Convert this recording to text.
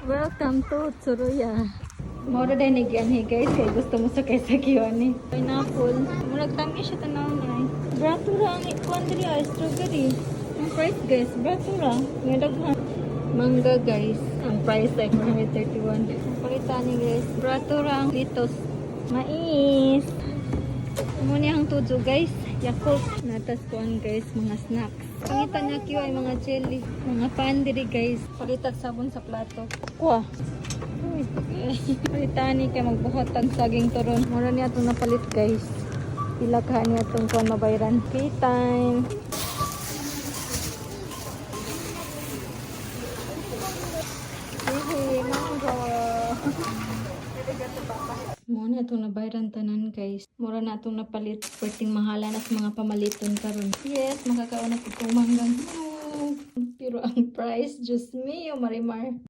Welcome to Tsuruya. Mora din ni hey guys, kay gusto mo sakay sa ni. Pineapple. Murag tami siya tanaw niya. Brato ra ang ikuan diri ay strawberry. Ang price, guys, brato ra. Nga daghan. Mangga, guys, ang price like 131. Ang palitan ni, guys, brato ra ang litos. Mais. Mo ni ang tujo, guys. Yakult. Natas kuan, guys, mga snacks. Pangita niya kiyo ay mga jelly. Mga pan diri, guys. Palitag sabon sa plato. Kuha. Uy. Palitan ni kay magbuhat ang saging turon. Mura niya itong napalit, guys. Pila ka niya itong kuan mabayran. Okay time. Hey, mango. Mo na itong nabayran tanan, guys. Mura na itong napalit. Perting mahala na sa mga pamaliton karon. Yes, makakaon na ko manggang. Pero ang price, just me, Marimar.